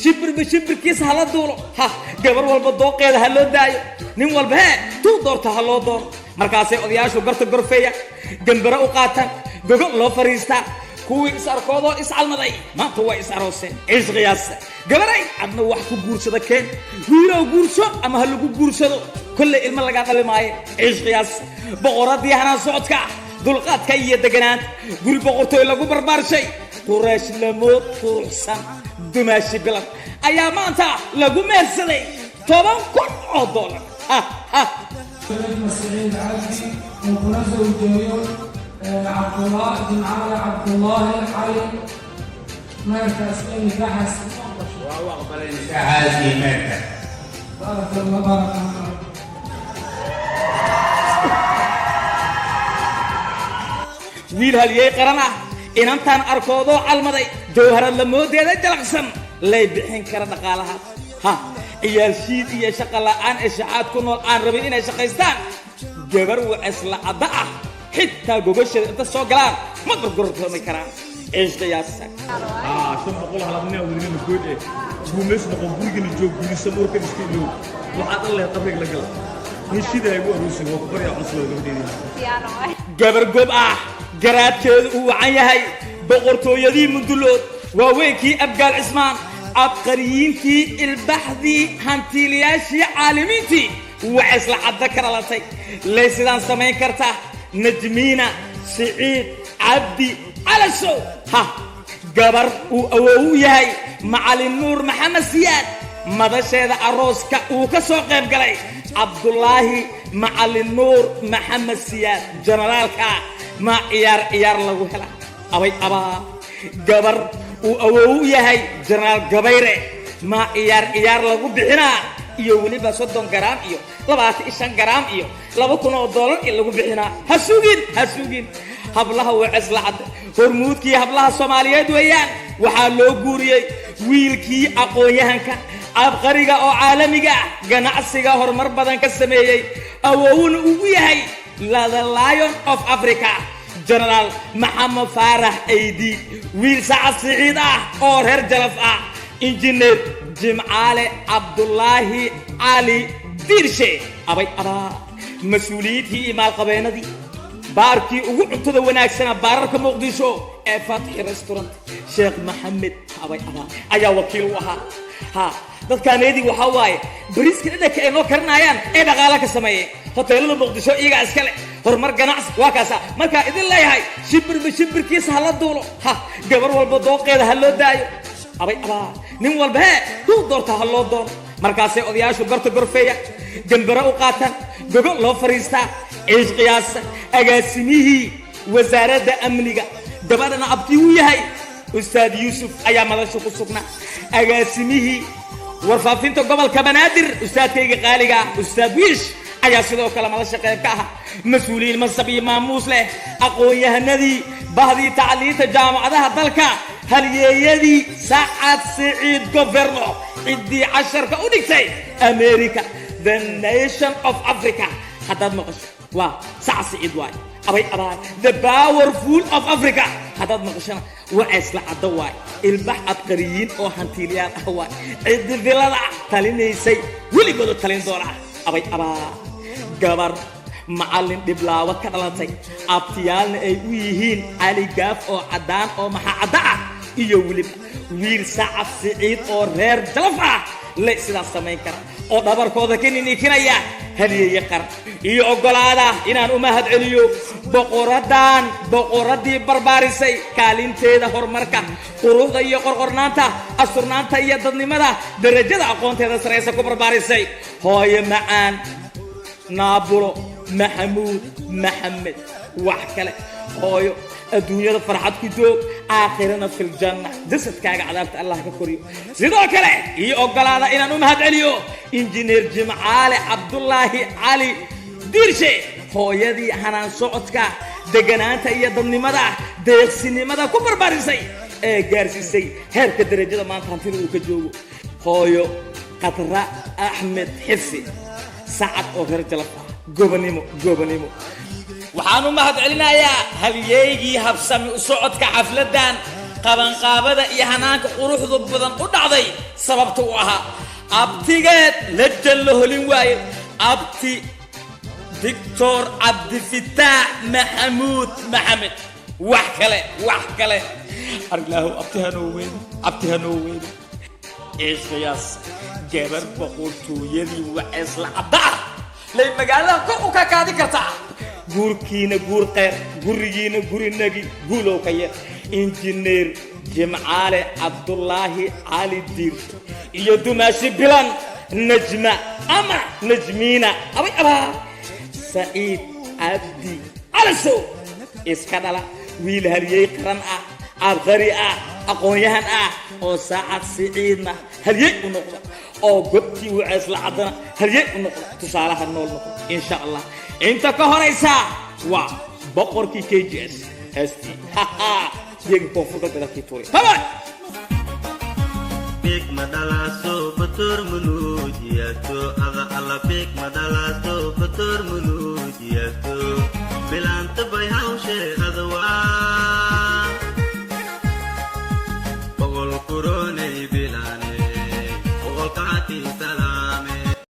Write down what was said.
Shimbirba shimbirkiisa hala duulo. Ha gabar walba dooqeeda ha loo daayo. Nin walba hee tuu doorta ha loo dooro. Markaasay odayaashu garta gorfeeya, gambaro u qaataan, gogol loo fariistaa. Kuwii is arkoodoo is calmaday maanta waa is arooseen. Cishqiyaas gabaray, adna wax ku guursada keen. Wiilow, guurso ama ha lagu guursado, kolley ilmo lagaa dhali maayo. Cishqiyaas boqoradii hanaan socodka ah, dulqaadka iyo deganaanta, guri boqortooy lagu barbaarshay, Quraysh lamood quruxsan, dumaashi bilan ayaa maanta lagu mehersaday $10,000. Najma Saciid Cabdi oo kuna zawjeeyo Cabdullah Jimcaale Cabdullaahi Cali, meherkaas iyo nikaaxaas? Waa u aqbalay nikaaxaas iyo meherka. Baaraka Allah, baaraka Allah. Wiil halyey qaran ah, inantaan arkoodoo calmaday, jawharad lamoodeeda jalaqsan, lay bixin kara dhaqaalaha. Ha ciyaal shiid iyo shaqa la'aan ee shaxaad ku nool aan rabin inay shaqaystaan, gabar wacisla cadda ah xitaa gogosheeda inta soo galaan ma gorgortoomi karaan. Cishqiyaasa. 500 halabnaa wadinina good eh guumays noqon, gurigana joog, gurisa murkan iska ilow. Waxaad dhan lehed qabriga la gala. Nin shidaa igu aroosay, waa ku baryaa cusub gabadheedii. Gabar gob ah, garaadkeedu uu wacan yahay, boqortooyadii Mundulood, waaweynkii Abgaal Cismaan, abqariyiintii, ilbaxdii, hantiilayaashii, caalimiintii wacisla cadda ka dhalatay, lay sidaan samayn karta. Najmiina Siciid Cabdi Calasow, ha gabar uu awoow u yahay Macalin Nuur Maxamed Siyaad, madasheeda arooska uu ka soo qayb galay Cabdulaahi Macalin Nuur Maxamed Siyaad generaalka, ma ciyaar ciyaar lagu hela. Abay abaa, gabar uu awoow u yahay Jenaraal Gabayre, ma ciyaar ciyaar lagu bixinaa? Iyo weliba 30 garaam iyo 25 garaam iyo $2,000 in lagu bixinaa. Ha sugin, ha sugin. Hablaha Waceslacad, hormuudkii hablaha Soomaaliyeed weeyaan. Waxaa loo guuriyey wiilkii aqoon-yahanka abqariga oo caalamiga ah, ganacsiga horumar badan ka sameeyey, awoowna ugu yahay the Lion of Africa, Genaraal Maxamed Faarax Aydi, wiil Sacad Siciid ah oo reer Jalaf ah, Injineer Jimcaale Cabdulaahi Cali Diirshe. Abay abaa, mas-uuliyiintii iyo maalqabeennadii baarkii ugu cuntada wanaagsana baararka Muqdisho ee Fatxi Restaurant, Sheekh Maxamed, abay abaa, ayaa wakiil u ahaa. Ha dadkaaneedii waxaa waaye bariiska dhadhanka ay noo karinayaan ee dhaqaala ka sameeyeen hoteelada Muqdisho iyagaa iskale. Horumar ganacsi waa kaasa. Markaa idin leeyahay, shimbirba shimbirkiisa hala duulo. Ha gabar walba dooqeeda ha loo daayo. Abay abaa, nin walba hee tuu doorta ha loo doono. Markaasay odayaashu garta gorfeeya, gambaro u qaataan, gogol loo fariistaa. Ciish qiyaasa, agaasimihii wasaaradda amniga, gabadhana abtii u yahay, Ustaad Yuusuf ayaa madasha ku sugnaa. Agaasimihii warfaafinta gobolka Banaadir, ustaadkayga qaaliga ah, Ustaad Wiish, ayaa sidoo kale madasha qayb ka ahaa. Mas-uuliyiin mansab iyo maamuus leh, aqoon-yahanadii, bahdii tacliinta jaamacadaha dalka, halyeeyadii Sacad Siciid governo, ciddii casharka u dhigtay America, the nation of Africa haddaad maqasho waa Sacad Siciid waay. Abay abaay, the powerful of Africa haddaad maqashona waa isla caddo waay. Ilbax abqariyiin oo hantiiliyaal ah waay. Ciddi vilada talinaysay weligooda talin doona. Abay abaa, gabar Macallin Dhiblaawo ka dhalatay, abtiyaalna ay u yihiin Cali Gaaf oo caddaan oo maxaa cadda ah, iyo weliba wiil Sacad Siciid oo reer Jalaf ah, le sidaas samayn kara oo dhabarkooda ka niniikinaya halyeeye qaran. Iyo oggolaada inaan u mahad celiyo boqoraddan, boqoraddii barbaarisay, kaalinteeda horumarka, quruxda iyo qorqornaanta, asturnaanta iyo dadnimada, darajada aqoonteeda saraysa ku barbaarisay, hooyo macaan Naabulo Maxamuud Maxamed. Wax kale, hooyo, adduunyada farxad ku joog, aakhirana filjanna, jasadkaaga cadaabta Allah ka koriyo. Sidoo kale ii oggolaada inaan u mahad celiyo Injineer Jimcaale Cabdulaahi Cali Diirshe, hooyadii hanaan socodka, deganaanta iyo dadnimada, deeqsinimada ku barbaarisay ee gaarsiisay heerka darajada maanta hantida uu ka joogo, hooyo Khadra Axmed Xirsi Sacad oo reer Jalaf ah. Gobonimo, gobonimo. Waxaan u mahad celinayaa halyeygii habsami u socodka xafladdan, qabanqaabada iyo hanaanka quruxda badan u dhacday. Sababta u ahaa abtigeed lajan la holin waaye, abti Doctor Cabdifitaax Maxamuud Maxamed. Wax kale, wax kale, arglaahow, abti hanoo weyn, abti hanoo weyn. Ciishayaas gabar boqortooyadii Waceesla Cadda ah lay magaalada kor u kakaadi kartaa. Guurkiina guur kheyr, gurigiina gurinagi guulow ka yar. Injineer Jimcaale Cabdulaahi Cali Diir iyo dumaashi Bilan Najma ama Najmiina Abay Abaa Saciid Cabdi Calasow iska dhala wiil halyey qaran ah, cabqari ah, aqoon-yahan ah, oo Saacad Siciidna halyey u noqda, oo gobtii Waceesla Caddana halyey u noqda, tusaalaha nool noqda, insha Allah. Inta ka horaysa waa boqorkii KGS, heestii geega Koonfur Galbeed halkii tuuray. Bye. Big madalaso bator mulujiyato ada alla, big madalaso bator mulujiyato, bilanta bay hawshe adwa boqol kurone.